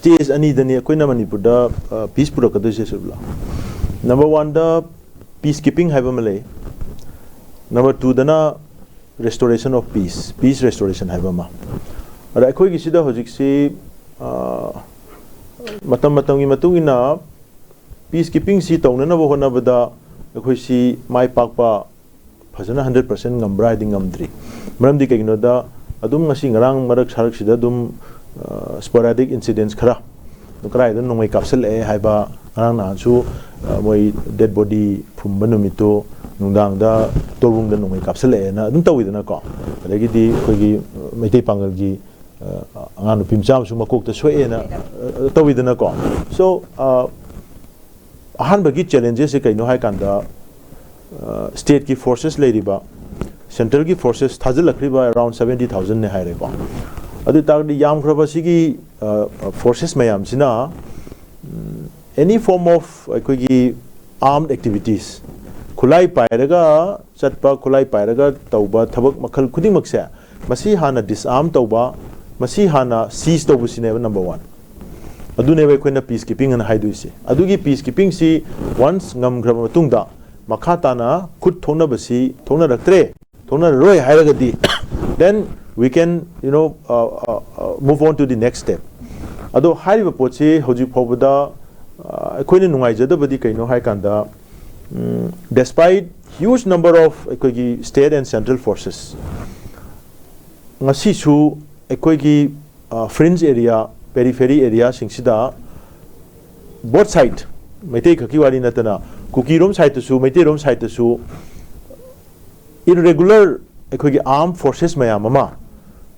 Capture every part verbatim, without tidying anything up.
Stage ꯑꯅꯤꯗꯅꯤ ꯑꯩꯈꯣꯏꯅ ꯃꯅꯤꯄꯨꯔꯗ piece ꯄꯨꯔꯛꯀꯗꯣꯏꯁꯦ, ꯁꯨꯕꯂꯥ꯫ Number ꯋꯥꯟꯗ ꯄꯤꯁ ꯀꯤꯄꯤꯡ ꯍꯥꯏꯕ ꯑꯃ ꯂꯩ, number ꯇꯨꯗꯅ restoration of peace, peace restoration ꯍꯥꯏꯕ ꯑꯃ꯫ ꯑꯗ ꯑꯩꯈꯣꯏꯒꯤꯁꯤꯗ ꯍꯧꯖꯤꯛꯁꯤ, ꯑ, ꯃꯇꯝ ꯃꯇꯝꯒꯤ ꯃꯇꯨꯡ ꯏꯟꯅ ꯄꯤꯁ ꯀꯤꯄꯤꯡꯁꯤ ꯇꯧꯅꯅꯕ ꯍꯣꯠꯅꯕꯗ ꯑꯩꯈꯣꯏꯁꯤ ꯃꯥꯏ ꯄꯥꯛꯄ ꯐꯖꯅ ꯍꯟꯗ꯭ꯔꯦꯠ ꯄꯥꯔꯁꯦꯟ ꯉꯝꯕ꯭ꯔꯥ ꯍꯥꯏꯗꯤ ꯉꯝꯗ꯭ꯔꯤ꯫ ꯃꯔꯝꯗꯤ ꯀꯩꯒꯤꯅꯣꯗ, ꯑꯗꯨꯝ ꯉꯁꯤ ꯉꯔꯥꯡ ꯃꯔꯛ ꯁꯥꯔꯛꯁꯤꯗ ꯑꯗꯨꯝ, ꯑ, sporadic incidents ꯈꯔ, ꯀꯗꯥꯏꯗ ꯅꯣꯡꯃꯩ ꯀꯥꯞꯁꯤꯜꯂꯛꯑꯦ ꯍꯥꯏꯕ, ꯉꯔꯥꯡ ꯅꯍꯥꯟꯁꯨ, ꯑ, ꯃꯣꯏ ꯗꯦꯠ ꯕꯣꯗꯤ ꯐꯨꯝꯕ ꯅꯨꯃꯤꯠꯇꯣ ꯅꯨꯡꯗꯥꯡꯗ ꯇꯣꯔꯕꯨꯡꯗ ꯅꯣꯡꯃꯩ ꯀꯥꯞꯁꯤꯜꯂꯛꯑꯦꯅ ꯑꯗꯨꯝ ꯇꯧꯋꯤꯗꯅꯀꯣ꯫ ꯑꯗꯒꯤꯗꯤ ꯑꯩꯈꯣꯏꯒꯤ, ꯑ, ꯃꯩꯇꯩ ꯄꯥꯡꯒꯜꯒꯤ, ꯑ, ꯑꯉꯥꯡ ꯅꯨꯄꯤ ꯃꯆꯥ ꯑꯃꯁꯨ ꯃꯀꯣꯛꯇ ꯁꯣꯛꯑꯦꯅ, ꯑ, ꯇꯧꯋꯤꯗꯅꯀꯣ꯫ So, ꯑ, ꯑꯍꯥꯟꯕꯒꯤ ꯆꯦꯂꯦꯟꯖꯦꯁꯁꯦ ꯀꯩꯅꯣ ꯍꯥꯏ ꯀꯥꯟꯗ, ꯁ꯭ꯇꯦꯠꯀꯤ ꯐꯣꯔꯁꯦꯁ ꯂꯩꯔꯤꯕ, ꯁꯦꯟꯇ꯭ꯔꯦꯜꯒꯤ ꯐꯣꯔꯁꯦꯁ ꯊꯥꯖꯤꯜꯂꯛꯈ꯭ꯔꯤꯕ ꯑꯦꯔꯥꯎꯟ ꯁꯕꯦꯟꯇꯤ ꯊꯥꯎꯖꯟꯅꯦ ꯍꯥꯏꯔꯦꯀꯣ꯫ ꯑꯗꯨ ꯑꯣꯏ ꯇꯥꯔꯒꯗꯤ ꯌꯥꯝꯈ꯭ꯔꯕ ꯁꯤꯒꯤ ꯐꯣꯔꯁꯦꯁ ꯃꯌꯥꯝꯁꯤꯅ, any form of ꯑꯩꯈꯣꯏꯒꯤ armed activities, ꯈꯨꯠꯂꯥꯏ ꯄꯥꯏꯔꯒ ꯆꯠꯄ, ꯈꯨꯠꯂꯥꯏ ꯄꯥꯏꯔꯒ ꯇꯧꯕ ꯊꯕꯛ ꯃꯈꯜ ꯈꯨꯗꯤꯡꯃꯛꯁꯦ, ꯃꯁꯤ ꯍꯥꯟꯅ ꯗꯤꯁꯑꯥꯔꯝ ꯇꯧꯕ, ꯃꯁꯤ ꯍꯥꯟꯅ ꯁꯤꯖ ꯇꯧꯕꯁꯤꯅꯦꯕ ꯅꯝꯕꯔ ꯋꯥꯟ꯫ ꯑꯗꯨꯅꯦꯕ ꯑꯩꯈꯣꯏꯅ ꯄꯤꯁ ꯀꯤꯄꯤꯡ ꯑꯅ ꯍꯥꯏꯗꯣꯏꯁꯦ꯫ ꯑꯗꯨꯒꯤ ꯄꯤꯁ ꯀꯤꯄꯤꯡꯁꯤ ꯋꯟꯁ ꯉꯝꯈ꯭ꯔꯕ ꯃꯇꯨꯡꯗ, ꯃꯈꯥ ꯇꯥꯅ ꯈꯨꯠ ꯊꯣꯛꯅꯕꯁꯤ ꯊꯣꯛꯅꯔꯛꯇ꯭ꯔꯦ, ꯊꯣꯛꯅꯔꯔꯣꯏ ꯍꯥꯏꯔꯒꯗꯤ, then we can, you know, uh, uh, uh, move on to the next step. ꯑꯗꯣ ꯍꯥꯏꯔꯤꯕ ꯄꯣꯠꯁꯤ ꯍꯧꯖꯤꯛ ꯐꯥꯎꯕꯗ, ꯑ, ꯑꯩꯈꯣꯏꯅ ꯅꯨꯡꯉꯥꯏꯖꯗꯕꯗꯤ ꯀꯩꯅꯣ ꯍꯥꯏ ꯀꯥꯟꯗ, ꯗꯦꯁꯄꯥꯏꯠ ꯍ꯭ꯌꯨꯖ ꯅꯝꯕꯔ ꯑꯣꯐ ꯑꯩꯈꯣꯏꯒꯤ ꯁ꯭ꯇꯦꯠ ꯑꯦꯟ ꯁꯦꯟꯇ꯭ꯔꯦꯜ ꯐꯣꯔꯁꯦꯁ, ꯉꯁꯤꯁꯨ ꯑꯩꯈꯣꯏꯒꯤ, ꯑ, ꯐ꯭ꯔꯤꯟꯖ ꯑꯦꯔꯤꯌꯥ, ꯄꯦꯔꯤꯐꯦꯔꯤ ꯑꯦꯔꯤꯌꯥꯁꯤꯡꯁꯤꯗ, ꯕꯣꯠ ꯁꯥꯏꯠ, ꯃꯩꯇꯩ ꯈꯛꯀꯤ ꯋꯥꯔꯤ ꯅꯠꯇꯅ ꯀꯨꯀꯤꯔꯣꯝ ꯁꯥꯏꯠꯇꯁꯨ, ꯃꯩꯇꯩꯔꯣꯝ ꯁꯥꯏꯠꯇꯁꯨ ꯏꯔꯔꯦꯒꯨꯂꯔ ꯑꯩꯈꯣꯏꯒꯤ ꯑꯥꯔꯝ ꯐꯣꯔꯁꯦꯁ ꯃꯌꯥꯝ ꯑꯃ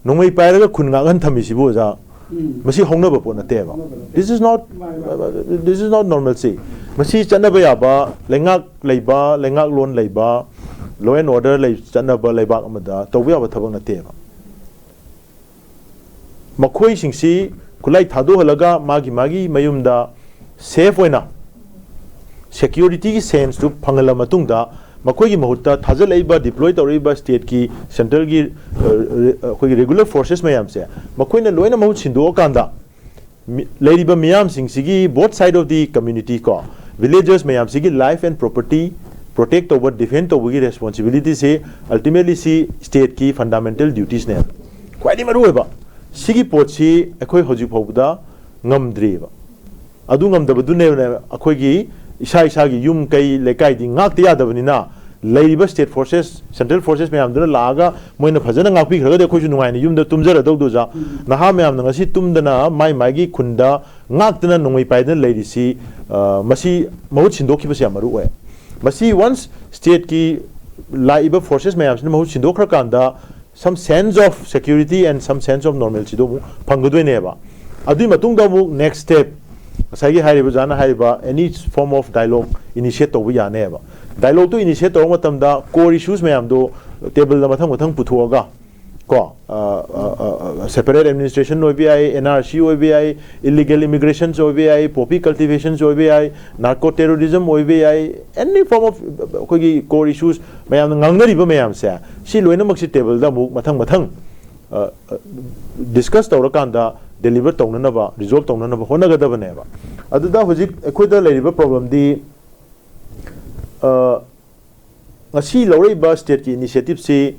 ꯅꯣꯡꯃꯩ ꯄꯥꯏꯔꯒ ꯈꯨꯟ ꯉꯥꯛꯍꯟ ꯊꯝꯃꯤꯁꯤꯕꯨ, ꯑꯣꯖꯥ, ꯎꯝ꯫ ꯃꯁꯤ ꯍꯧꯅꯕ ꯄꯣꯠ ꯅꯠꯇꯦꯕ꯫ ꯍꯧꯅꯕ ꯅꯠꯇꯦ꯫ This is not, ꯃꯥꯅꯤ, ꯃꯥꯅꯤ꯫ This is not normalcy. ꯃꯁꯤ ꯆꯠꯅꯕ ꯌꯥꯕ, ꯂꯩꯉꯥꯛ ꯂꯩꯕ, ꯂꯩꯉꯥꯛꯂꯣꯟ ꯂꯩꯕ, law and order ꯂꯩ, ꯆꯠꯅꯕ ꯂꯩꯕꯥꯛ ꯑꯃꯗ ꯇꯧꯕ ꯌꯥꯕ ꯊꯕꯛ ꯅꯠꯇꯦꯕ꯫ ꯃꯈꯣꯏꯁꯤꯡꯁꯤ ꯈꯨꯠꯂꯥꯏ ꯊꯥꯗꯣꯛꯍꯜꯂꯒ ꯃꯥꯒꯤ, ꯃꯥꯒꯤ ꯃꯌꯨꯝꯗ ꯁꯦꯐ ꯑꯣꯏꯅ ꯁꯦꯀ꯭ꯌꯨꯔꯤꯇꯤꯒꯤ ꯁꯦꯟꯁꯇꯨ ꯐꯪꯍꯜꯂ ꯃꯇꯨꯡꯗ, ꯃꯈꯣꯏꯒꯤ ꯃꯍꯨꯠꯇ ꯊꯥꯖꯤꯜꯂꯛꯏꯕ, ꯗꯤꯄ꯭ꯂꯣꯏ ꯇꯧꯔꯛꯏꯕ ꯁ꯭ꯇꯦꯠꯀꯤ, ꯁꯦꯟꯇ꯭ꯔꯦꯜꯒꯤ, ꯑ, ꯔꯦ-, ꯑꯩꯈꯣꯏꯒꯤ ꯔꯦꯒꯨꯂꯔ ꯐꯣꯔꯁꯦꯁ ꯃꯌꯥꯝꯁꯦ, ꯃꯈꯣꯏꯅ ꯂꯣꯏꯅ ꯃꯍꯨꯠ ꯁꯤꯟꯗꯣꯛꯑꯀꯥꯟꯗ, ꯂꯩꯔꯤꯕ ꯃꯤꯌꯥꯝꯁꯤꯡꯁꯤꯒꯤ, both side of the community ꯀꯣ, villagers ꯃꯌꯥꯝꯁꯤꯒꯤ life and property protect ꯇꯧꯕ, defend ꯇꯧꯕꯒꯤ responsibility ꯁꯤ ultimately ꯁꯤ state ꯀꯤ fundamental duties ꯅꯦ꯫ ꯈ꯭ꯋꯥꯏꯗꯒꯤ ꯃꯔꯨꯑꯣꯏꯕ ꯁꯤꯒꯤ ꯄꯣꯠꯁꯤ ꯑꯩꯈꯣꯏ ꯍꯧꯖꯤꯛ ꯐꯥꯎꯕꯗ ꯉꯝꯗ꯭ꯔꯤꯕ꯫ ꯑꯗꯨ ꯉꯝꯗꯕꯗꯨꯅꯦꯕ ꯑꯩꯈꯣꯏꯒꯤ ꯏꯁꯥ ꯏꯁꯥꯒꯤ ꯌꯨꯝ ꯀꯩ ꯂꯩꯀꯥꯏꯗꯤ ꯉꯥꯛꯇ ꯌꯥꯗꯕꯅꯤꯅ, ꯂꯩꯔꯤꯕ state forces, central forces ꯃꯌꯥꯝꯗꯨꯅ ꯂꯥꯛꯑꯒ ꯃꯣꯏꯅ ꯐꯖꯅ ꯉꯥꯛꯄꯤꯈ꯭ꯔꯒꯗꯤ ꯑꯩꯈꯣꯏꯁꯨ ꯅꯨꯡꯉꯥꯏꯅ ꯌꯨꯝꯗ ꯇꯨꯝꯖꯔꯗꯧꯗꯨ ꯑꯣꯖꯥ꯫ ꯅꯍꯥ ꯃꯌꯥꯝꯅ ꯉꯁꯤ ꯇꯨꯝꯗꯅ ꯃꯥꯏ ꯃꯥꯏꯒꯤ ꯈꯨꯟꯗ ꯉꯥꯛꯇꯅ ꯅꯣꯡꯃꯩ ꯄꯥꯏꯗꯅ ꯂꯩꯔꯤꯁꯤ, ꯑ, ꯃꯁꯤ ꯃꯍꯨꯠ ꯁꯤꯟꯗꯣꯛꯈꯤꯕꯁꯤ ꯌꯥꯝ ꯃꯔꯨ ꯑꯣꯏ꯫ ꯃꯁꯤ once state ꯀꯤ ꯂꯥꯛꯏꯕ forces ꯃꯌꯥꯝꯁꯤꯅ ꯃꯍꯨꯠ ꯁꯤꯟꯗꯣꯛꯈ꯭ꯔꯀꯥꯟꯗ some sense of security and some sense of normalcy ꯗꯣ ꯑꯃꯨꯛ ꯐꯪꯒꯗꯣꯏꯅꯦꯕ꯫ ꯑꯗꯨꯒꯤ ꯃꯇꯨꯡꯗ ꯑꯃꯨꯛ next step, ꯉꯁꯥꯏꯒꯤ ꯍꯥꯏꯔꯤꯕ ꯑꯣꯖꯥꯅ ꯍꯥꯏꯔꯤꯕ any form of dialogue initiate ꯇꯧꯕ ꯌꯥꯅꯦꯕ꯫ Dialogue ꯇꯨ initiate ꯇꯧꯔꯛꯄ ꯃꯇꯝꯗ core issues ꯃꯌꯥꯝꯗꯣ table ꯗ ꯃꯊꯪ ꯃꯊꯪ ꯄꯨꯊꯣꯛꯑꯒ ꯀꯣ, ꯑ, ꯑ, ꯑ, separate administration ꯑꯣꯏꯕ ꯌꯥꯏ, N R C ꯑꯣꯏꯕ ꯌꯥꯏ, illegal immigrations ꯑꯣꯏꯕ ꯌꯥꯏ, poppy cultivations ꯑꯣꯏꯕ ꯌꯥꯏ, narco terrorism ꯑꯣꯏꯕ ꯌꯥꯏ, any form of ꯑꯩꯈꯣꯏꯒꯤ core issues ꯃꯌꯥꯝꯅ ꯉꯥꯡꯅꯔꯤꯕ ꯃꯌꯥꯝꯁꯦ, ꯁꯤ ꯂꯣꯏꯅꯃꯛꯁꯤ table ꯗ ꯑꯃꯨꯛ ꯃꯊꯪ ꯃꯊꯪ, ꯑ, ꯑ, discuss ꯇꯧꯔꯀꯥꯟꯗ deliver ꯇꯧꯅꯅꯕ, resolve ꯇꯧꯅꯅꯕ ꯍꯣꯠꯅꯒꯗꯕꯅꯦꯕ꯫ ꯑꯗꯨꯗ ꯍꯧꯖꯤꯛ ꯑꯩꯈꯣꯏꯗ ꯂꯩꯔꯤꯕ problem ꯗꯤ, ꯑ, ꯉꯁꯤ ꯂꯧꯔꯛꯏꯕ state ꯀꯤ initiative ꯁꯤ,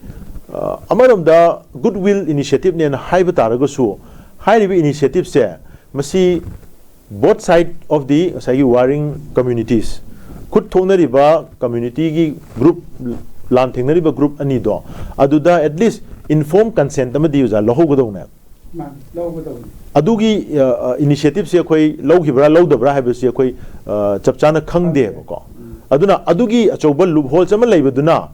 ꯑ, ꯑꯃꯔꯣꯝꯗ goodwill initiative ꯅꯦꯅ ꯍꯥꯏꯕ ꯇꯥꯔꯒꯁꯨ, ꯍꯥꯏꯔꯤꯕ initiative ꯁꯦ ꯃꯁꯤ both side of the ꯉꯁꯥꯏꯒꯤ warring communities, ꯈꯨꯠ ꯊꯣꯛꯅꯔꯤꯕ community ꯒꯤ group, ꯂꯥꯟ ꯊꯦꯡꯅꯔꯤꯕ group ꯑꯅꯤꯗꯣ, ꯑꯗꯨꯗ at least informed consent ꯑꯃꯗꯤ ꯑꯣꯖꯥ ꯂꯧꯍꯧꯒꯗꯧꯅꯦ꯫ ꯃꯥꯅꯤ, ꯂꯧꯒꯗꯧꯅꯤ꯫ ꯑꯗꯨꯒꯤ, ꯑ, ꯑ, initiative ꯁꯦ ꯑꯩꯈꯣꯏ ꯂꯧꯈꯤꯕ꯭ꯔꯥ ꯂꯧꯗꯕ꯭ꯔꯥ ꯍꯥꯏꯕꯁꯤ ꯑꯩꯈꯣꯏ, ꯑ, ꯆꯞ ꯆꯥꯅ ꯈꯪꯗꯦꯕꯀꯣ꯫ ꯎꯝ꯫ ꯑꯗꯨꯅ ꯑꯗꯨꯒꯤ ꯑꯆꯧꯕ loophole ꯑꯃ ꯂꯩꯕꯗꯨꯅ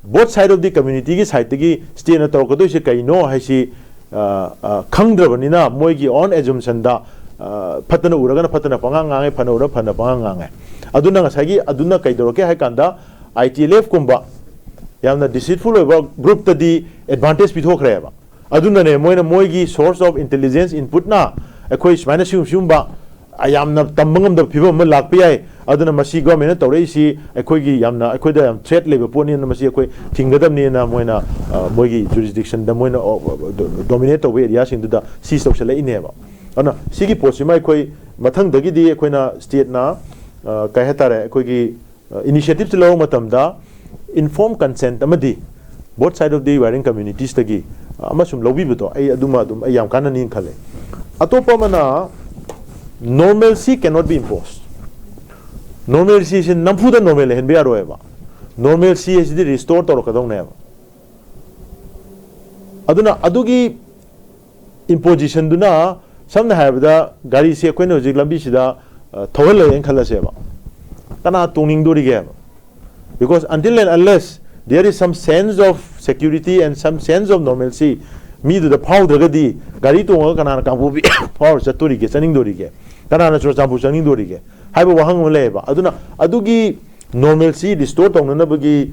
both side of the community ꯒꯤ side ꯇꯒꯤ state ꯅ ꯇꯧꯔꯛꯀꯗꯣꯏꯁꯦ ꯀꯩꯅꯣ ꯍꯥꯏꯁꯤ, ꯑ, ꯑ, ꯈꯪꯗ꯭ꯔꯕꯅꯤꯅ ꯃꯣꯏꯒꯤ own assumption ꯗ, ꯑ, ꯐꯠꯇꯅ ꯎꯔꯒꯅ ꯐꯠꯇꯅ ꯄꯉꯥꯡ ꯉꯥꯡꯉꯦ, ꯐꯅ ꯎꯔꯒ ꯐꯅ ꯄꯉꯥꯡ ꯉꯥꯡꯉꯦ꯫ ꯑꯗꯨꯅ ꯉꯁꯥꯏꯒꯤ ꯑꯗꯨꯅ ꯀꯩꯗꯧꯔꯛꯀꯦ ꯍꯥꯏ ꯀꯥꯟꯗ, I T L F ꯀꯨꯝꯕ ꯌꯥꯝꯅ deceitful ꯑꯣꯏꯕ group ꯇꯗꯤ advantage ꯄꯤꯊꯣꯛꯈ꯭ꯔꯦꯕ꯫ ꯑꯗꯨꯅꯅꯦ ꯃꯣꯏꯅ ꯃꯣꯏꯒꯤ source of intelligence input ꯅ ꯑꯩꯈꯣꯏ ꯁꯨꯃꯥꯏꯅ ꯁꯤꯒꯨꯝ-, ꯁꯤꯒꯨꯝꯕ ꯌꯥꯝꯅ ꯇꯝꯕ ꯉꯝꯗꯕ ꯐꯤꯕꯝ ꯑꯃ ꯂꯥꯛꯄ ꯌꯥꯏ, ꯑꯗꯨꯅ ꯃꯁꯤ government ꯅ ꯇꯧꯔꯛꯏꯁꯤ ꯑꯩꯈꯣꯏꯒꯤ ꯌꯥꯝꯅ, ꯑꯩꯈꯣꯏꯗ ꯌꯥꯝ threat ꯂꯩꯕ ꯄꯣꯠꯅꯤ, ꯑꯗꯨꯅ ꯃꯁꯤ ꯑꯩꯈꯣꯏ ꯊꯤꯡꯒꯗꯕꯅꯤꯅ ꯃꯣꯏꯅ, ꯑ, ꯃꯣꯏꯒꯤ jurisdiction ꯗ ꯃꯣꯏꯅ, ꯑ, dominate ꯇꯧꯕ area ꯁꯤꯡꯗꯨꯗ seize ꯇꯧꯁꯜꯂꯛꯏꯅꯦꯕ꯫ ꯑꯗꯨꯅ ꯁꯤꯒꯤ ꯄꯣꯠꯁꯤꯃ ꯑꯩꯈꯣꯏ ꯃꯊꯪꯗꯒꯤꯗꯤ ꯑꯩꯈꯣꯏꯅ ꯁ꯭ꯇꯦꯠꯅ ꯀꯩ ꯍꯥꯏꯇꯥꯔꯦ, ꯑꯩꯈꯣꯏꯒꯤ ꯏꯅꯤꯁꯤꯌꯦꯇꯤꯞꯁꯤ ꯂꯧꯕ ꯃꯇꯝꯗ ꯏꯟꯐꯣꯔꯝ ꯀꯟꯁꯦꯟꯠ ꯑꯃꯗꯤ both side of the wiring communitiesꯇꯒꯤ ꯑꯃ ꯁꯨꯝ ꯂꯧꯕꯤꯕꯗꯣ, ꯑꯩ ꯑꯗꯨꯃ ꯑꯗꯨꯝ ꯑꯩ ꯌꯥꯝ ꯀꯥꯟꯅꯅꯤꯅ ꯈꯜꯂꯦ꯫ ꯑꯇꯣꯞꯄ ꯑꯃꯅ normalcy cannot be imposed꯫ Normalcyꯁꯤ ꯅꯝꯐꯨꯗ ꯅꯣꯔꯃꯦꯜ ꯂꯩꯍꯟꯕ ꯌꯥꯔꯣꯏꯕ꯫ Normalcy ꯍꯥꯏꯁꯤꯗꯤ ꯔꯤꯁꯇꯣꯔ ꯇꯧꯔꯛꯀꯗꯧꯅꯦꯕ꯫ ꯑꯗꯨꯅ ꯑꯗꯨꯒꯤ ꯏꯝꯄꯣꯖꯤꯁꯟꯗꯨꯅ, ꯁꯝꯅ ꯍꯥꯏꯔꯕꯗ ꯒꯥꯔꯤꯁꯦ ꯑꯩꯈꯣꯏꯅ ꯍꯧꯖꯤꯛ ꯂꯝꯕꯤꯁꯤꯗ ꯊꯧꯍꯜꯂꯛꯑꯦꯅ ꯈꯜꯂꯁꯦꯕ, ꯀꯅꯥ ꯇꯣꯡꯅꯤꯡꯗꯣꯔꯤꯒꯦꯕ? Because until and unless there is some sense of security and some sense of normalcy ꯃꯤꯗꯨꯗ ꯐꯥꯎꯗ꯭ꯔꯒꯗꯤ ꯒꯥꯔꯤ ꯇꯣꯡꯉꯒ ꯀꯅꯥꯅ ꯀꯥꯡꯄꯣꯛꯄꯤ ꯐꯥꯎꯔ ꯆꯠꯇꯣꯔꯤꯒꯦ, ꯆꯠꯅꯤꯡꯗꯣꯔꯤꯒꯦ? ꯀꯅꯥꯅ ꯆꯨꯔꯆꯥꯟꯄꯨꯔ ꯆꯠꯅꯤꯡꯗꯣꯔꯤꯒꯦ ꯍꯥꯏꯕ ꯋꯥꯍꯪ ꯑꯃ ꯂꯩꯌꯦꯕ꯫ ꯑꯗꯨꯅ ꯑꯗꯨꯒꯤ normalcy restore ꯇꯧꯅꯅꯕꯒꯤ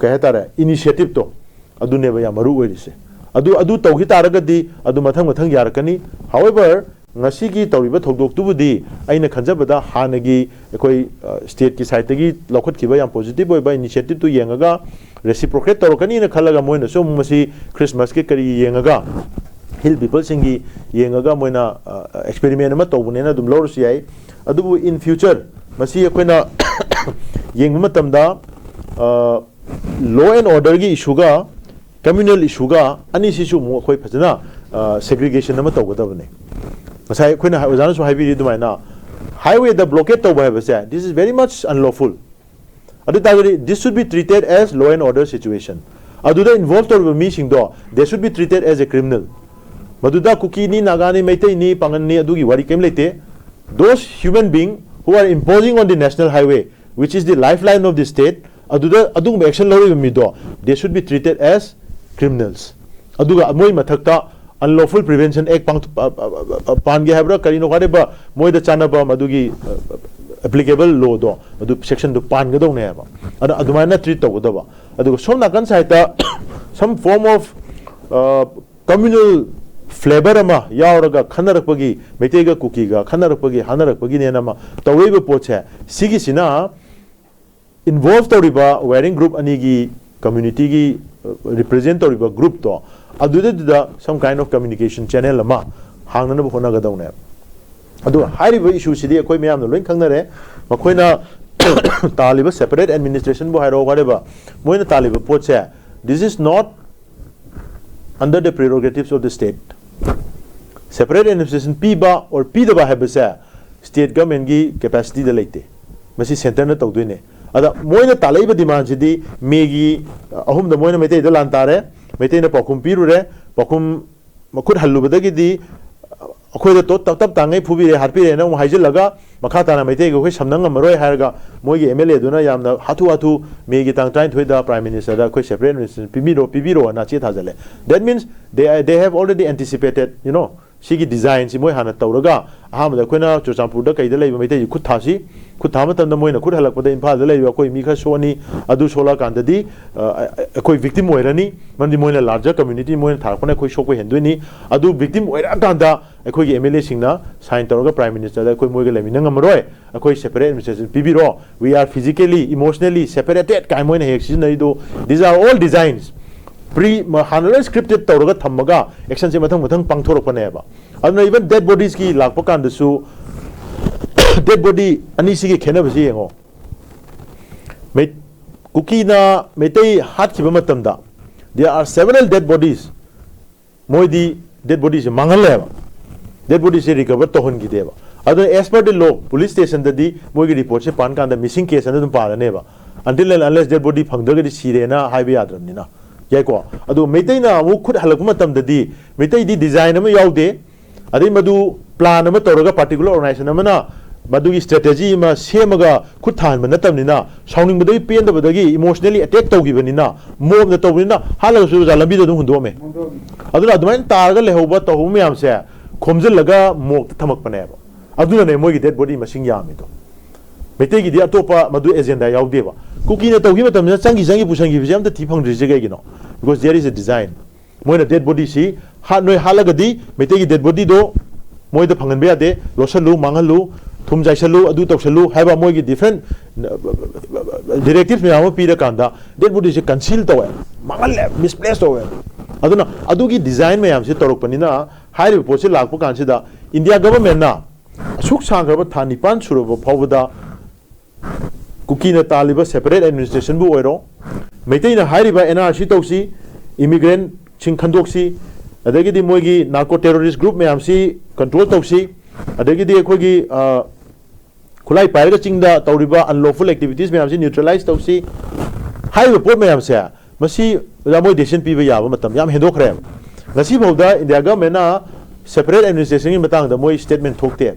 ꯀꯩ ꯍꯥꯏꯇꯥꯔꯦ, ꯏꯅꯤꯁꯤꯌꯦꯇꯤꯞꯇꯣ, ꯑꯗꯨꯅꯦꯕ ꯌꯥꯝ ꯃꯔꯨ ꯑꯣꯏꯔꯤꯁꯦ꯫ ꯑꯗꯨ ꯑꯗꯨ ꯇꯧꯈꯤ ꯇꯥꯔꯒꯗꯤ ꯑꯗꯨ ꯃꯊꯪ ꯃꯊꯪ ꯌꯥꯔꯛꯀꯅꯤ꯫ However, ꯉꯁꯤꯒꯤ ꯇꯧꯔꯤꯕ ꯊꯧꯗꯣꯛꯇꯨꯕꯨꯗꯤ ꯑꯩꯅ ꯈꯟꯖꯕꯗ ꯍꯥꯟꯅꯒꯤ ꯑꯩꯈꯣꯏ ꯁ꯭ꯇꯦꯠꯀꯤ ꯁꯥꯏꯠꯇꯒꯤ ꯂꯧꯈꯠꯈꯤꯕ ꯌꯥꯝ ꯄꯣꯖꯤꯇꯤꯚ ꯑꯣꯏꯕ ꯏꯅꯤꯁꯤꯌꯦꯇꯤꯞꯇꯨ ꯌꯦꯡꯉꯒ reciprocate ꯇꯧꯔꯛꯀꯅꯤꯅ ꯈꯜꯂꯒ ꯃꯣꯏꯅꯁꯨ ꯑꯃꯨꯛ ꯃꯁꯤ ꯈ꯭ꯔꯤꯁꯃꯥꯁꯀꯤ ꯀꯔꯤ ꯌꯦꯡꯉꯒ, ꯍꯤꯜ ꯄꯤꯄꯜꯁꯤꯡꯒꯤ ꯌꯦꯡꯉꯒ ꯃꯣꯏꯅ ꯑꯦꯛꯁꯄꯦꯔꯤꯃꯦꯟ ꯑꯃ ꯇꯧꯕꯅꯦꯅ ꯑꯗꯨꯝ ꯂꯧꯔꯁꯨ ꯌꯥꯏ꯫ ꯑꯗꯨꯕꯨ in future ꯃꯁꯤ ꯑꯩꯈꯣꯏꯅ ꯌꯦꯡꯕ ꯃꯇꯝꯗ law and orderꯒꯤ issueꯒ communal issueꯒ ꯑꯅꯤꯁꯤꯁꯨ ꯑꯃꯨꯛ ꯑꯩꯈꯣꯏ ꯐꯖꯅ ꯁꯦꯒ꯭ꯔꯤꯒꯦꯁꯟ ꯑꯃ ꯇꯧꯒꯗꯕꯅꯦ꯫ ꯉꯁꯥꯏ ꯑꯩꯈꯣꯏꯅ ꯑꯣꯖꯥꯅꯁꯨ ꯍꯥꯏꯕꯤꯔꯤ ꯑꯗꯨꯃꯥꯏꯅ, highwayꯗ blockade ꯇꯧꯕ ꯍꯥꯏꯕꯁꯦ, this is very much unlawful꯫ ꯑꯗꯨ ꯑꯣꯏ ꯇꯥꯔꯒꯗꯤ this should be treated as law and order situation꯫ ꯑꯗꯨꯗ involve ꯇꯧꯔꯤꯕ ꯃꯤꯁꯤꯡꯗꯣ, they should be treated as a criminal꯫ ꯃꯗꯨꯗ ꯀꯨꯀꯤꯅꯤ, ꯅꯥꯒꯥꯅꯤ, ꯃꯩꯇꯩꯅꯤ, ꯄꯥꯉꯟꯅꯤ, ꯑꯗꯨꯒꯤ ꯋꯥꯔꯤ ꯀꯔꯤꯝ ꯂꯩꯇꯦ꯫ Those human being who are imposing on the national highway, which is the lifeline of the state, ꯑꯗꯨꯗ ꯑꯗꯨꯒꯨꯝꯕ action ꯂꯧꯔꯤꯕ ꯃꯤꯗꯣ, they should be treated as criminals꯫ ꯑꯗꯨꯒ ꯃꯣꯏ ꯃꯊꯛꯇ Unlawful Prevention Act ꯄꯥꯟꯒꯦ ꯍꯥꯏꯕ꯭ꯔꯥ ꯀꯔꯤꯅꯣ, whatever, ꯃꯣꯏꯗ ꯆꯥꯟꯅꯕ ꯃꯗꯨꯒꯤ applicable lawꯗꯣ, ꯑꯗꯨ sectionꯗꯣ ꯄꯥꯟꯒꯗꯧꯅꯦ ꯍꯥꯏꯕ꯫ ꯑꯗ ꯑꯗꯨꯃꯥꯏꯅ treat ꯇꯧꯒꯗꯕ꯫ ꯑꯗꯨꯒ ꯁꯣꯝ ꯅꯥꯀꯟ sideꯇ some form of communal flavor ꯑꯃ ꯌꯥꯎꯔꯒ ꯈꯟꯅꯔꯛꯄꯒꯤ, ꯃꯩꯇꯩꯒ ꯀꯨꯀꯤꯒ ꯈꯟꯅꯔꯛꯄꯒꯤ, ꯍꯥꯟꯅꯔꯛꯄꯒꯤꯅꯦꯅ ꯑꯃ ꯇꯧꯔꯛꯏꯕ ꯄꯣꯠꯁꯦ, ꯁꯤꯒꯤꯁꯤꯅ involve ꯇꯧꯔꯤꯕ wiring group ꯑꯅꯤꯒꯤ communityꯒꯤ represent ꯇꯧꯔꯤꯕ groupꯇꯣ, ꯑꯗꯨꯗꯩꯗꯨꯗ some kind of communication channel ꯑꯃ ꯍꯥꯡꯅꯅꯕ ꯍꯣꯠꯅꯒꯗꯧꯅꯦꯕ꯫ ꯑꯗꯨꯒ ꯍꯥꯏꯔꯤꯕ ꯏꯁꯨꯁꯤꯗꯤ ꯑꯩꯈꯣꯏ ꯃꯌꯥꯝꯅ ꯂꯣꯏ ꯈꯪꯅꯔꯦ꯫ ꯃꯈꯣꯏꯅ ꯇꯥꯜꯂꯤꯕ separate administrationꯕꯨ ꯍꯥꯏꯔꯣ, whatever, ꯃꯣꯏꯅ ꯇꯥꯜꯂꯤꯕ ꯄꯣꯠꯁꯦ, this is not under the prerogatives of the state. Separate administration ꯄꯤꯕ or ꯄꯤꯗꯕ ꯍꯥꯏꯕꯁꯦ state governmentꯀꯤ capacityꯗ ꯂꯩꯇꯦ꯫ ꯃꯁꯤ centreꯅ ꯇꯧꯗꯣꯏꯅꯦ꯫ ꯑꯗ ꯃꯣꯏꯅ ꯇꯥꯜꯂꯛꯏꯕ demandꯁꯤꯗꯤ ꯃꯦꯒꯤ ꯑꯍꯨꯝꯗ ꯃꯣꯏꯅ ꯃꯩꯇꯩꯗ ꯂꯥꯟ ꯇꯥꯔꯦ, ꯃꯩꯇꯩꯅ ꯄꯥꯎꯈꯨꯝ ꯄꯤꯔꯨꯔꯦ, ꯄꯥꯎꯈꯨꯝ ꯃꯈꯨꯠ ꯍꯜꯂꯨꯕꯗꯒꯤꯗꯤ ꯑꯩꯈꯣꯏꯗ ꯇꯣ-, ꯇꯞ ꯇꯞ ꯇꯥꯡꯉꯩ ꯐꯨꯕꯤꯔꯦ, ꯍꯥꯠꯄꯤꯔꯦꯅ ꯑꯃꯨꯛ ꯍꯥꯏꯖꯤꯜꯂꯒ ꯃꯈꯥ ꯇꯥꯅ ꯃꯩꯇꯩꯒꯤ ꯑꯩꯈꯣꯏ ꯁꯝꯅ ꯉꯝꯃꯔꯣꯏ ꯍꯥꯏꯔꯒ ꯃꯣꯏꯒꯤ MLAꯗꯨꯅ ꯌꯥꯝꯅ ꯍꯥꯊꯨ ꯍꯥꯊꯨ ꯃꯦꯒꯤ ꯇꯥꯡ ꯇꯔꯥꯅꯤꯊꯣꯏꯗ Prime Ministerꯗ ꯑꯩꯈꯣꯏ separate administration ꯄꯤꯕꯤꯔꯣ, ꯄꯤꯕꯤꯔꯣꯅ ꯆꯦ ꯊꯥꯖꯜꯂꯦ꯫ That means they, they have already anticipated, you know, ꯁꯤꯒꯤ designꯁꯤ ꯃꯣꯏ ꯍꯥꯟꯅ ꯇꯧꯔꯒ ꯑꯍꯥꯟꯕꯗ ꯑꯩꯈꯣꯏꯅ ꯆꯨꯔꯆꯥꯟꯄꯨꯔꯗ ꯀꯩꯗ ꯂꯩꯕ ꯃꯩꯇꯩꯁꯤ ꯈꯨꯠ ꯊꯥꯁꯤ, ꯈꯨꯠ ꯊꯥꯕ ꯃꯇꯝꯗ ꯃꯣꯏꯅ ꯈꯨꯠ ꯍꯜꯂꯛꯄꯗ ꯏꯝꯐꯥꯜꯗ ꯂꯩꯔꯤꯕ ꯑꯩꯈꯣꯏ ꯃꯤ ꯈꯔ ꯁꯣꯛꯑꯅꯤ, ꯑꯗꯨ ꯁꯣꯛꯂꯛꯑꯀꯥꯟꯗꯗꯤ, ꯑ, ꯑꯩꯈꯣꯏ victim ꯑꯣꯏꯔꯅꯤ, ꯃꯔꯝꯗꯤ ꯃꯣꯏꯅ larger community ꯃꯣꯏꯅ ꯊꯥꯔꯛꯄꯅ ꯑꯩꯈꯣꯏ ꯁꯣꯛꯄ ꯍꯦꯟꯗꯣꯏꯅꯤ꯫ ꯑꯗꯨ victim ꯑꯣꯏꯔꯛꯑꯀꯥꯟꯗ ꯑꯩꯈꯣꯏꯒꯤ MLAꯁꯤꯡꯅ sign ꯇꯧꯔꯒ Prime Ministerꯗ ꯑꯩꯈꯣꯏ ꯃꯣꯏꯒ ꯂꯩꯃꯤꯟꯅ ꯉꯝꯃꯔꯣꯏ, ꯑꯩꯈꯣꯏ separate administration ꯄꯤꯕꯤꯔꯣ, we are physically, emotionally separated ꯀꯥꯏ ꯃꯣꯏꯅ ꯍꯦꯛ ꯁꯤꯖꯤꯟꯅꯔꯤꯗꯣ, these are all designs꯫ Pre, ꯃ-, ꯍꯥꯟꯅ ꯂꯣꯏ scripted ꯇꯧꯔꯒ ꯊꯝꯃꯒ actionꯁꯦ ꯃꯊꯪ ꯃꯊꯪ ꯄꯥꯡꯊꯣꯔꯛꯄꯅꯦꯕ꯫ ꯑꯗꯨꯅ even dead bodiesꯀꯤ ꯂꯥꯛꯄ ꯀꯥꯟꯗꯁꯨ dead body ꯑꯅꯤꯁꯤꯒꯤ ꯈꯦꯠꯅꯕꯁꯤ ꯌꯦꯡꯉꯣ꯫ ꯃꯩ-, ꯀꯨꯀꯤꯅ ꯃꯩꯇꯩ ꯍꯥꯠꯈꯤꯕ ꯃꯇꯝꯗ there are several dead bodies꯫ ꯃꯣꯏꯗꯤ dead bodyꯁꯦ ꯃꯥꯡꯍꯜꯂꯦꯕ, dead bodyꯁꯦ recover ꯇꯧꯍꯟꯈꯤꯗꯦꯕ꯫ ꯑꯗꯨꯅ as per the law, police stationꯗꯗꯤ ꯃꯣꯏꯒꯤ reportꯁꯦ ꯄꯥꯟ ꯀꯥꯟꯗ missing case ꯑꯅ ꯑꯗꯨꯝ ꯄꯥꯜꯂꯅꯦꯕ, until and unless dead body ꯐꯪꯗ꯭ꯔꯒꯗꯤ ꯁꯤꯔꯦꯅ ꯍꯥꯏꯕ ꯌꯥꯗ꯭ꯔꯕꯅꯤꯅ꯫ ꯌꯥꯏꯀꯣ? ꯑꯗꯨ ꯃꯩꯇꯩꯅ ꯑꯃꯨꯛ ꯈꯨꯠ ꯍꯜꯂꯛꯄ ꯃꯇꯝꯗꯗꯤ ꯃꯩꯇꯩꯗꯤ design ꯑꯃ ꯌꯥꯎꯗꯦ, ꯑꯗꯩ ꯃꯗꯨ plan ꯑꯃ ꯇꯧꯔꯒ particular organization ꯑꯃꯅ ꯃꯗꯨꯒꯤ strategy ꯑꯃ ꯁꯦꯝꯃꯒ ꯈꯨꯠ ꯊꯥꯍꯟꯕ ꯅꯠꯇꯕꯅꯤꯅ, ꯁꯥꯎꯅꯤꯡꯕꯗꯒꯤ ꯄꯦꯟꯗꯕꯗꯒꯤ emotionally attack ꯇꯧꯈꯤꯕꯅꯤꯅ, ꯃꯣꯕꯅ ꯇꯧꯕꯅꯤꯅ ꯍꯥꯠꯂꯒꯁꯨ ꯑꯣꯖꯥ ꯂꯝꯕꯤꯗ ꯑꯗꯨꯝ ꯍꯨꯟꯗꯣꯛꯑꯝꯃꯦ꯫ ꯑꯗꯨꯅ ꯑꯗꯨꯃꯥꯏꯅ ꯇꯥꯔꯒ ꯂꯩꯍꯧꯕ ꯇꯧꯍꯧꯕ ꯃꯌꯥꯝꯁꯦ ꯈꯣꯝꯖꯤꯜꯂꯒ ꯃꯣꯛꯇ ꯊꯝꯃꯛꯄꯅꯦꯕ꯫ ꯑꯗꯨꯅꯅꯦ ꯃꯣꯏꯒꯤ dead body ꯃꯁꯤꯡ ꯌꯥꯝꯃꯤꯗꯣ꯫ ꯃꯩꯇꯩꯒꯤꯗꯤ ꯑꯇꯣꯞꯄ ꯃꯗꯨ agenda ꯌꯥꯎꯗꯦꯕ꯫ ꯀꯨꯀꯤꯅ ꯇꯧꯈꯤꯕ ꯃꯇꯝꯗ ꯆꯪꯈꯤ ꯆꯪꯈꯤ ꯄꯨꯁꯟꯈꯤꯕꯁꯦ ꯑꯝꯇ ꯊꯤ ꯐꯪꯗ꯭ꯔꯤꯁꯦ ꯀꯩꯒꯤꯅꯣ? Because there is a design꯫ ꯃꯣꯏꯅ dead bodyꯁꯤ ꯍꯥꯠ-, ꯅꯣꯏ ꯍꯥꯠꯂꯒꯗꯤ ꯃꯩꯇꯩꯒꯤ dead bodyꯗꯣ ꯃꯣꯏꯗ ꯐꯪꯍꯟꯕ ꯌꯥꯗꯦ, ꯂꯣꯠꯁꯜꯂꯨ, ꯃꯥꯡꯍꯜꯂꯨ, ꯊꯨꯝ ꯆꯥꯏꯁꯜꯂꯨ, ꯑꯗꯨ ꯇꯧꯁꯜꯂꯨ ꯍꯥꯏꯕ ꯃꯣꯏꯒꯤ different directives ꯃꯌꯥꯝ ꯑꯃ ꯄꯤꯔꯀꯥꯟꯗ dead bodyꯁꯦ conceal ꯇꯧꯋꯦ, ꯃꯥꯡꯍꯜꯂꯦ, misplace ꯇꯧꯋꯦ꯫ ꯑꯗꯨꯅ ꯑꯗꯨꯒꯤ design ꯃꯌꯥꯝꯁꯦ ꯇꯧꯔꯛꯄꯅꯤꯅ ꯍꯥꯏꯔꯤꯕ ꯄꯣꯠꯁꯤ ꯂꯥꯛꯄ ꯀꯥꯟꯁꯤꯗ ꯏꯟꯗꯤꯌꯥ ꯒꯚꯔꯟꯃꯦꯟꯅ ꯑꯁꯨꯛ ꯁꯥꯡꯈ꯭ꯔꯕ ꯊꯥ ꯅꯤꯄꯥꯟ ꯁꯨꯔꯕ ꯐꯥꯎꯕꯗ ꯀꯨꯀꯤꯅ ꯇꯥꯜꯂꯤꯕ ꯁꯦꯄꯔꯦꯠ ꯑꯦꯗꯃꯤꯅꯤꯁꯇ꯭ꯔꯦꯁꯟꯕꯨ ꯑꯣꯏꯔꯣ, ꯃꯩꯇꯩꯅ ꯍꯥꯏꯔꯤꯕ ꯑꯦꯟ ꯑꯥꯔ ꯁꯤ ꯇꯧꯁꯤ, ꯏꯃꯤꯒ꯭ꯔꯦꯟꯁꯤꯡ ꯈꯟꯗꯣꯛꯁꯤ, ꯑꯗꯒꯤꯗꯤ ꯃꯣꯏꯒꯤ ꯅꯥꯔꯀꯣ ꯇꯦꯔꯣꯔꯤꯁ ꯒ꯭ꯔꯨꯞ ꯃꯌꯥꯝꯁꯤ ꯀꯟꯇ꯭ꯔꯣꯜ ꯇꯧꯁꯤ, ꯑꯗꯒꯤꯗꯤ ꯑꯩꯈꯣꯏꯒꯤ ꯈꯨꯠꯂꯥꯏ ꯄꯥꯏꯔꯒ ꯆꯤꯡꯗ ꯇꯧꯔꯤꯕ ꯑꯟꯂꯣꯐꯨꯜ ꯑꯦꯛꯇꯤꯚꯤꯇꯤꯁ ꯃꯌꯥꯝꯁꯤ ꯅ꯭ꯌꯨꯇ꯭ꯔꯦꯂꯥꯏꯁ ꯇꯧꯁꯤ ꯍꯥꯏꯔꯤꯕ ꯄꯣꯠ ꯃꯌꯥꯝꯁꯦ, ꯃꯁꯤ ꯑꯣꯖꯥ ꯃꯣꯏ ꯗꯦꯁꯤꯖꯟ ꯄꯤꯕ ꯌꯥꯕ ꯃꯇꯝ ꯌꯥꯝ ꯍꯦꯟꯗꯣꯛꯈ꯭ꯔꯦꯕ꯫ ꯉꯁꯤꯐꯥꯎꯗ ꯏꯟꯗꯤꯌꯥ ꯒꯚꯔꯟꯃꯦꯟꯅ ꯁꯦꯄꯔꯦꯠ ꯑꯦꯗꯃꯤꯅꯤꯁꯇ꯭ꯔꯦꯁꯟꯒꯤ ꯃꯇꯥꯡꯗ ꯃꯣꯏ ꯁ꯭ꯇꯦꯠꯃꯦꯟ ꯊꯣꯛꯇꯦ꯫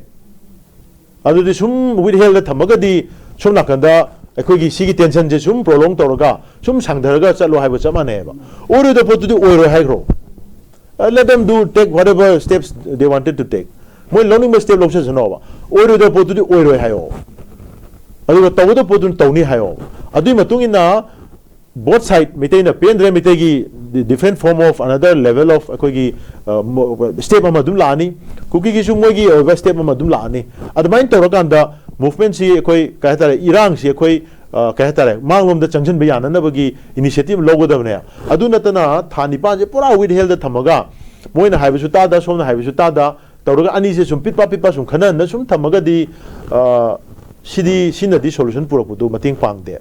ꯑꯗꯨꯗꯤ ꯁꯨꯝ ꯋꯤꯠꯍꯦꯜꯗ ꯊꯝꯃꯒꯗꯤ ꯁꯣꯝ ꯅꯥꯀꯟꯗ ꯑꯩꯈꯣꯏꯒꯤ ꯁꯤꯒꯤ ꯇꯦꯟꯁꯟꯁꯦ ꯁꯨꯝ ꯄ꯭ꯔꯣꯂꯣꯡ ꯇꯧꯔꯒ ꯁꯨꯝ ꯁꯥꯡꯊꯔꯒ ꯆꯠꯂꯣ ꯍꯥꯏꯕ ꯆꯞ ꯃꯥꯟꯅꯩꯑꯕ꯫ ꯑꯣꯏꯔꯣꯏꯗꯕ ꯄꯣꯠꯇꯨꯗꯤ ꯑꯣꯏꯔꯣꯏ ꯍꯥꯏꯈ꯭ꯔꯣ꯫ Let them do, take whatever steps they wanted to take. ꯃꯣꯏ ꯂꯧꯅꯤꯡꯕ ꯁ꯭ꯇꯦꯞ ꯂꯧꯁꯁꯅꯣꯕ꯫ ꯑꯣꯏꯔꯣꯏꯗꯕ ꯄꯣꯠꯇꯨꯗꯤ ꯑꯣꯏꯔꯣꯏ ꯍꯥꯏꯌꯣ꯫ ꯑꯗꯨꯒ ꯇꯧꯒꯗꯕ ꯄꯣꯠꯇꯨꯅ ꯇꯧꯅꯤ ꯍꯥꯏꯌꯣ꯫ ꯑꯗꯨꯒꯤ ꯃꯇꯨꯡ ꯏꯟꯅ ꯕꯣꯠ ꯁꯥꯏꯠ, ꯃꯩꯇꯩꯅ ꯄꯦꯟꯗ꯭ꯔꯦ, ꯃꯩꯇꯩꯒꯤ different form of another level of ꯑꯩꯈꯣꯏꯒꯤ ꯁ꯭ꯇꯦꯞ ꯑꯃ ꯑꯗꯨꯝ ꯂꯥꯛꯑꯅꯤ꯫ ꯀꯨꯀꯤꯒꯤꯁꯨ ꯃꯣꯏꯒꯤ ꯑꯣꯏꯕ ꯁ꯭ꯇꯦꯞ ꯑꯃ ꯑꯗꯨꯝ ꯂꯥꯛꯑꯅꯤ꯫ ꯑꯗꯨꯃꯥꯏꯅ ꯇꯧꯔꯀꯥꯟꯗ ꯃꯨꯚꯃꯦꯟꯁꯤ ꯑꯩꯈꯣꯏ ꯀꯩ ꯍꯥꯏꯇꯥꯔꯦ, ꯏꯔꯥꯡꯁꯤ ꯑꯩꯈꯣꯏ ꯑ, ꯀꯩ ꯍꯥꯏꯇꯥꯔꯦ, ꯃꯥꯡꯂꯣꯝꯗ ꯆꯪꯁꯤꯟꯕ ꯌꯥꯅꯅꯕꯒꯤ ꯏꯅꯤꯁꯤꯌꯦꯇꯤꯚ ꯂꯧꯒꯗꯕꯅꯦ꯫ ꯑꯗꯨ ꯅꯠꯇꯅ ꯊꯥ ꯅꯤꯄꯥꯟꯁꯦ ꯄꯨꯔꯥ ꯋꯤꯠꯍꯦꯜꯗ ꯊꯝꯃꯒ ꯃꯣꯏꯅ ꯍꯥꯏꯕꯁꯨ ꯇꯥꯗ, ꯁꯣꯝꯅ ꯍꯥꯏꯕꯁꯨ ꯇꯥꯗ ꯇꯧꯔꯒ ꯑꯅꯤꯁꯦ ꯁꯨꯝ ꯄꯤꯠꯄ ꯄꯤꯠꯄ ꯁꯨꯝ ꯈꯟꯅꯍꯟꯅ ꯁꯨꯝ ꯊꯝꯃꯒꯗꯤ, ꯑ, ꯁꯤꯗꯤ, ꯁꯤꯅꯗꯤ ꯁꯣꯂꯨꯁꯟ ꯄꯨꯔꯛꯄꯗꯨ ꯃꯇꯦꯡ ꯄꯥꯡꯗꯦ꯫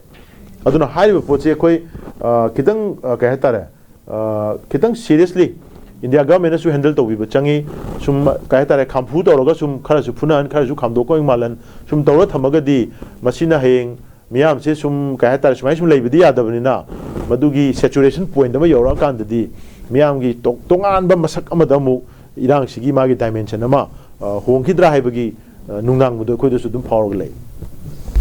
ꯑꯗꯨꯅ ꯍꯥꯏꯔꯤꯕ ꯄꯣꯠꯁꯤ ꯑꯩꯈꯣꯏ, ꯑ, ꯈꯤꯇꯪ, ꯑ, ꯀꯩ ꯍꯥꯏꯇꯥꯔꯦ, ꯑ, ꯈꯤꯇꯪ ꯁꯤꯔꯤꯌꯁꯂꯤ ꯏꯟꯗꯤꯌꯥ ꯒꯚꯔꯟꯃꯦꯟꯅꯁꯨ ꯍꯦꯟꯗꯜ ꯇꯧꯕꯤꯕ ꯆꯪꯉꯤ꯫ ꯁꯨꯝ, ꯀꯩ ꯍꯥꯏꯇꯥꯔꯦ, ꯈꯥꯝꯐꯨ ꯇꯧꯔꯒ ꯁꯨꯝ ꯈꯔꯁꯨ ꯐꯨꯅꯍꯟ, ꯈꯔꯁꯨ ꯈꯥꯝꯗꯣꯛꯄ ꯃꯥꯜꯍꯟ ꯁꯨꯝ ꯇꯧꯔ ꯊꯝꯃꯒꯗꯤ ꯃꯁꯤꯅ ꯍꯌꯦꯡ ꯃꯤꯌꯥꯝꯁꯦ ꯁꯨꯝ, ꯀꯩ ꯍꯥꯏꯇꯥꯔꯦ, ꯁꯨꯃꯥꯏꯅ ꯁꯨꯝ ꯂꯩꯕꯗꯤ ꯌꯥꯗꯕꯅꯤꯅ ꯃꯗꯨꯒꯤ ꯁꯦꯆꯨꯔꯦꯁꯟ ꯄꯣꯏꯟꯠ ꯑꯃ ꯌꯧꯔꯛꯑꯀꯥꯟꯗꯗꯤ ꯃꯤꯌꯥꯝꯒꯤ ꯇꯣ-, ꯇꯣꯉꯥꯟꯕ ꯃꯁꯛ ꯑꯃꯗ ꯑꯃꯨꯛ ꯏꯔꯥꯡꯁꯤꯒꯤ ꯃꯥꯒꯤ ꯗꯥꯏꯃꯦꯟꯁꯟ ꯑꯃ, ꯑ, ꯍꯣꯡꯈꯤꯗ꯭ꯔꯥ ꯍꯥꯏꯕꯒꯤ, ꯑ, ꯅꯨꯡꯅꯥꯡꯕꯗꯣ ꯑꯩꯈꯣꯏꯗꯁꯨ ꯑꯗꯨꯝ ꯐꯥꯎꯔꯒ ꯂꯩ꯫